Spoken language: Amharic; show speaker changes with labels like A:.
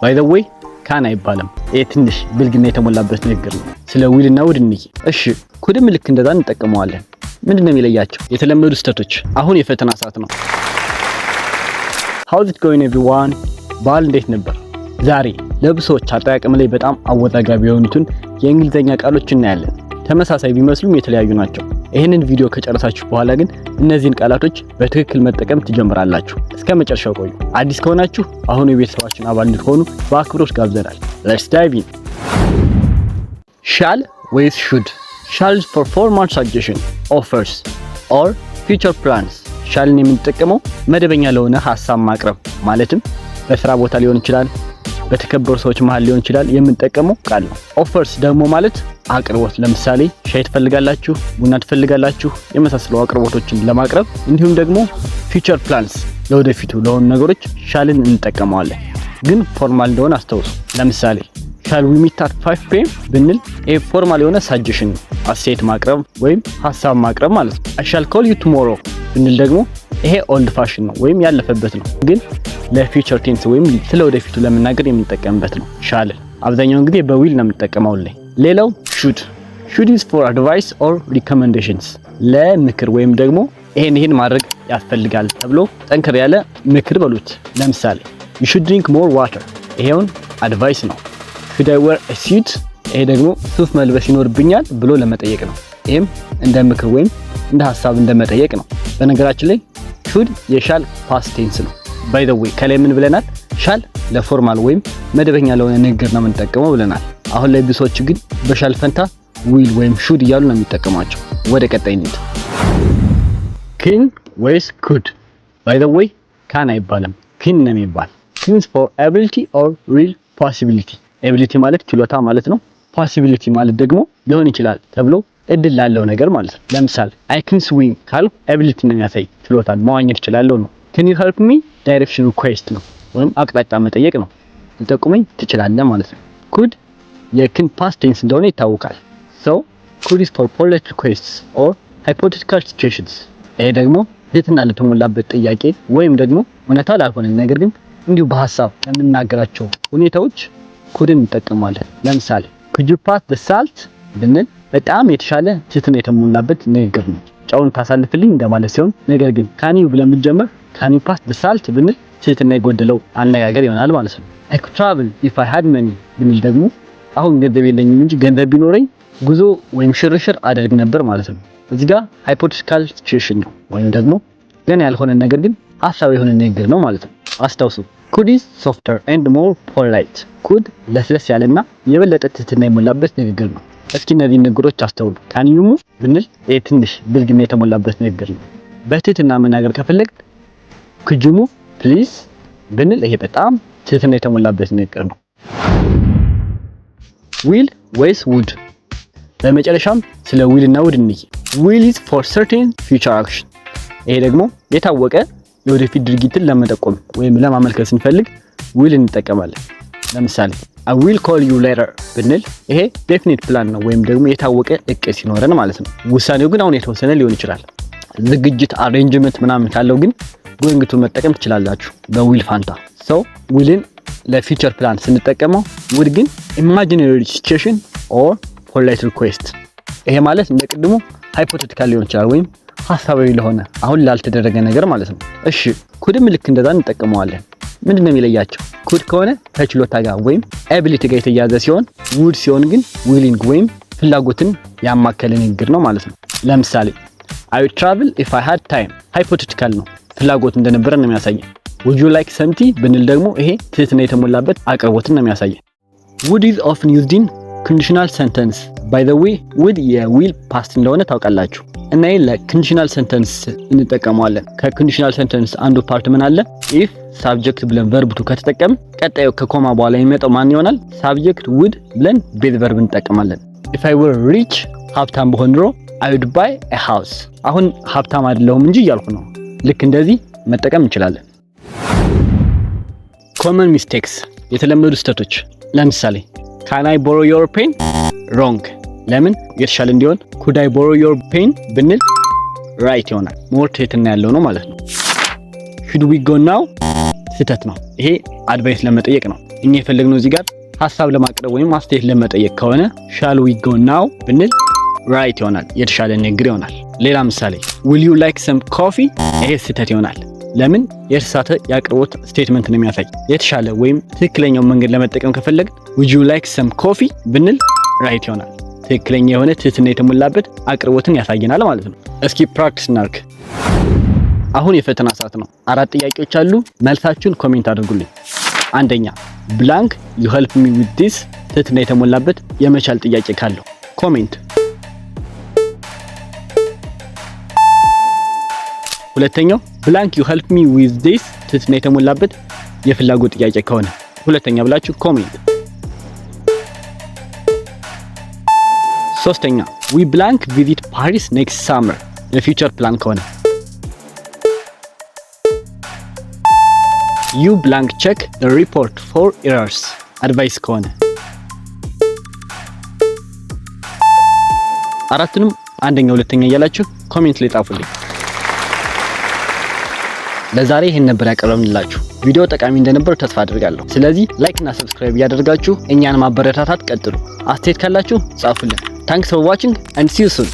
A: By the way, can አይባልም። ይህ ትንሽ ብልግና የተሞላበት ንግግር ነው። ስለ will እና would እንይ። እሺ፣ could ም ልክ እንደዛ እንጠቀመዋለን። ምንድን ነው የሚለያቸው? የተለመዱ ስህተቶች። አሁን የፈተና ሰዓት ነው። How's it going, everyone? በዓል እንዴት ነበር? ዛሬ ለብዙ ሰዎች አጠቃቀም ላይ በጣም አወዛጋቢ የሆኑትን የእንግሊዝኛ ቃሎች እናያለን። ተመሳሳይ ቢመስሉም የተለያዩ ናቸው። ይህንን ቪዲዮ ከጨረሳችሁ በኋላ ግን እነዚህን ቃላቶች በትክክል መጠቀም ትጀምራላችሁ። እስከ መጨረሻው ቆዩ። አዲስ ከሆናችሁ አሁን የቤተሰባችን አባል እንድትሆኑ በአክብሮት ጋብዘናል። Let's dive in። Shall ወይስ should? Shall for formal suggestion, offers or future plans። Shall ን የምንጠቀመው መደበኛ ለሆነ ሀሳብ ማቅረብ፣ ማለትም በስራ ቦታ ሊሆን ይችላል፣ በተከበሩ ሰዎች መሃል ሊሆን ይችላል የምንጠቀመው ቃል ነው። Offers ደግሞ ማለት አቅርቦት፣ ለምሳሌ ሻይ ትፈልጋላችሁ፣ ቡና ትፈልጋላችሁ፣ የመሳሰሉ አቅርቦቶችን ለማቅረብ፣ እንዲሁም ደግሞ future plans፣ ለወደፊቱ ለሆኑ ነገሮች shall ን እንጠቀመዋለን። ግን formal እንደሆነ አስታውሱ። ለምሳሌ "Shall we meet at 5 PM?" ብንል ይሄ formal የሆነ suggestion ነው፣ አስተያየት ማቅረብ ወይም ሀሳብ ማቅረብ ማለት ነው። "I shall call you tomorrow" ብንል ደግሞ ይሄ old fashion ነው ወይም ያለፈበት ነው፣ ግን ለ future tense ወይም ስለ ወደፊቱ ለመናገር የምንጠቀምበት ነው። Shall አብዛኛውን ጊዜ በ will ነው የምንጠቀመው ላይ። ሌላው should። Should is for advice or recommendations፣ ለምክር ወይም ደግሞ ይሄን ይሄን ማድረግ ያስፈልጋል ተብሎ ጠንከር ያለ ምክር በሉት። ለምሳሌ "You should drink more water"፣ ይሄውን advice ነው። "Should I wear a suit?" ይሄ ደግሞ ሱፍ መልበስ ይኖርብኛል ብሎ ለመጠየቅ ነው። ይሄም እንደ ምክር ወይም እንደ ሀሳብ እንደ መጠየቅ ነው። በነገራችን ላይ should የ shall past tense ነው። By the way, ከላይ ምን ብለናል? Shall ለ formal ወይም መደበኛ ለሆነ ንግግር ነው የምንጠቀመው ብለናል። አሁን ላይ ብዙ ሰዎች ግን በ shall ፈንታ will ወይም should እያሉ ነው የሚጠቀሟቸው። ወደ ቀጣይ እንሂድ። Can ወይስ could? By the way, can አይባልም፣ can ነው የሚባል። Can is for ability or real possibility። Ability ማለት ችሎታ ማለት ነው። Possibility ማለት ደግሞ ሊሆን ይችላል ተብሎ እድል ላለው ነገር ማለት ነው። ለምሳሌ "I can swim" ካልኩ ability ነው የሚያሳይ፣ ችሎታን፣ መዋኘት እችላለሁ ነው። "Can you help me?" Direction request ነው ወይም አቅጣጫ መጠየቅ ነው። ልጠቁመኝ ትችላለህ ማለት ነው። Could የ can past tense እንደሆነ ይታወቃል። So could is for polite requests or hypothetical situations። ይሄ ደግሞ ትህትና ለተሞላበት ጥያቄ ወይም ደግሞ እውነታ ላልሆነ ነገር ግን እንዲሁ በሀሳብ ለምንናገራቸው ሁኔታዎች could ን እንጠቀማለን። ለምሳሌ "Could you pass the salt?" ብንል በጣም የተሻለ ትህትና የተሞላበት ንግግር ነው። ጨውን ታሳልፍልኝ እንደማለት ሲሆን፣ ነገር ግን can you ብለን ብንጀምር፣ "Can you pass the salt?" ብንል ትህትና የጎደለው አነጋገር ይሆናል ማለት ነው። "I could travel if I had money" ብንል ደግሞ አሁን ገንዘብ የለኝም እንጂ ገንዘብ ቢኖረኝ ጉዞ ወይም ሽርሽር አደርግ ነበር ማለት ነው። እዚህ ጋር hypothetical situation ነው ወይም ደግሞ ገና ያልሆነ ነገር ግን ሀሳብ የሆነ ንግግር ነው ማለት ነው። አስታውሱ፣ could is softer and more polite። Could ለስለስ ያለና የበለጠ ትህትና የሞላበት ንግግር ነው። እስኪ እነዚህን ንግግሮች አስተውሉ። "Can you move?" ብንል ይህ ትንሽ ብልግና የተሞላበት ንግግር ነው። በትህትና መናገር ከፈለግ "Could you move, please?" ብንል ይሄ በጣም ትህትና የተሞላበት ንግግር ነው። Will ወይስ would? በመጨረሻም ስለ will እና would እንይ። Will is for certain future action። ይሄ ደግሞ የታወቀ የወደፊት ድርጊትን ለመጠቆም ወይም ለማመልከት ስንፈልግ will እንጠቀማለን። ለምሳሌ "I will call you later" ብንል ይሄ definite plan ነው ወይም ደግሞ የታወቀ እቅድ ሲኖረን ማለት ነው። ውሳኔው ግን አሁን የተወሰነ ሊሆን ይችላል። ዝግጅት፣ arrangement ምናምን ካለው ግን going to መጠቀም ትችላላችሁ በ will ፋንታ። So will ን ለ future plan ስንጠቀመው፣ would ግን imaginary situation or polite request። ይሄ ማለት እንደ ቅድሙ hypothetical ሊሆን ይችላል ወይም ሀሳባዊ ለሆነ አሁን ላልተደረገ ነገር ማለት ነው። እሺ፣ could ም ልክ እንደዛ እንጠቀመዋለን። ምንድን ነው የሚለያቸው? Could ከሆነ ከችሎታ ጋር ወይም ability ጋር የተያያዘ ሲሆን፣ would ሲሆን ግን willing ወይም ፍላጎትን ያማከለ ንግግር ነው ማለት ነው። ለምሳሌ "I would travel if I had time" hypothetical ነው፣ ፍላጎት እንደነበረ ነው የሚያሳየን። "Would you like some tea?" ብንል ደግሞ ይሄ ትህትና የተሞላበት አቅርቦትን ነው የሚያሳየን። Would is often used in conditional sentence። By the way, would የ will past እንደሆነ ታውቃላችሁ። እና ይህ ለ conditional sentence እንጠቀመዋለን። ከ conditional sentence አንዱ part ምን አለ? If subject ብለን verb two ከተጠቀም ቀጣዩ ከ comma በኋላ የሚመጣው ማን ይሆናል? Subject would ብለን base verb እንጠቀማለን። "If I were rich"፣ ሀብታም ብሆን ኖሮ፣ "I would buy a house"፣ አሁን ሀብታም አይደለሁም እንጂ እያልኩ ነው። ልክ እንደዚህ መጠቀም እንችላለን። Common mistakes፣ የተለመዱ ስህተቶች። ለምሳሌ "Can I borrow your pen?" Wrong። ለምን? የተሻለ እንዲሆን "Could I borrow your pen?" ብንል right ይሆናል። More ትህትና ያለው ነው ማለት ነው። "Should we go now?" ስህተት ነው። ይሄ advice ለመጠየቅ ነው። እኛ የፈለግነው እዚህ ጋር ሀሳብ ለማቅረብ ወይም አስተያየት ለመጠየቅ ከሆነ "Shall we go now?" ብንል right ይሆናል፣ የተሻለ ንግግር ይሆናል። ሌላ ምሳሌ፣ "Will you like some coffee?" ይሄ ስህተት ይሆናል። ለምን? የተሳሳተ የአቅርቦት statement ነው የሚያሳይ። የተሻለ ወይም ትክክለኛው መንገድ ለመጠቀም ከፈለግን "Would you like some coffee?" ብንል right ይሆናል። ትክክለኛ የሆነ ትህትና የተሞላበት አቅርቦትን ያሳየናል ማለት ነው። እስኪ practice እናርግ። አሁን የፈተና ሰዓት ነው። አራት ጥያቄዎች አሉ። መልሳችሁን comment አድርጉልኝ። አንደኛ፣ blank you help me with this? ትህትና የተሞላበት የመቻል ጥያቄ ካለው comment። ሁለተኛው፣ blank you help me with this? ትህትና የተሞላበት የፍላጎት ጥያቄ ከሆነ ሁለተኛ ብላችሁ comment። ሶስተኛ፣ we blank visit Paris next summer? የ future plan ከሆነ። You blank check the report for errors? Advice ከሆነ። አራቱንም አንደኛ፣ ሁለተኛ እያላችሁ comment ላይ ጻፉልኝ። ለዛሬ ይህን ነበር ያቀረብንላችሁ። ቪዲዮ ጠቃሚ እንደነበር ተስፋ አድርጋለሁ። ስለዚህ like እና subscribe እያደረጋችሁ እኛን ማበረታታት ቀጥሉ። አስተያየት ካላችሁ ጻፉልን። Thanks for watching and see you soon.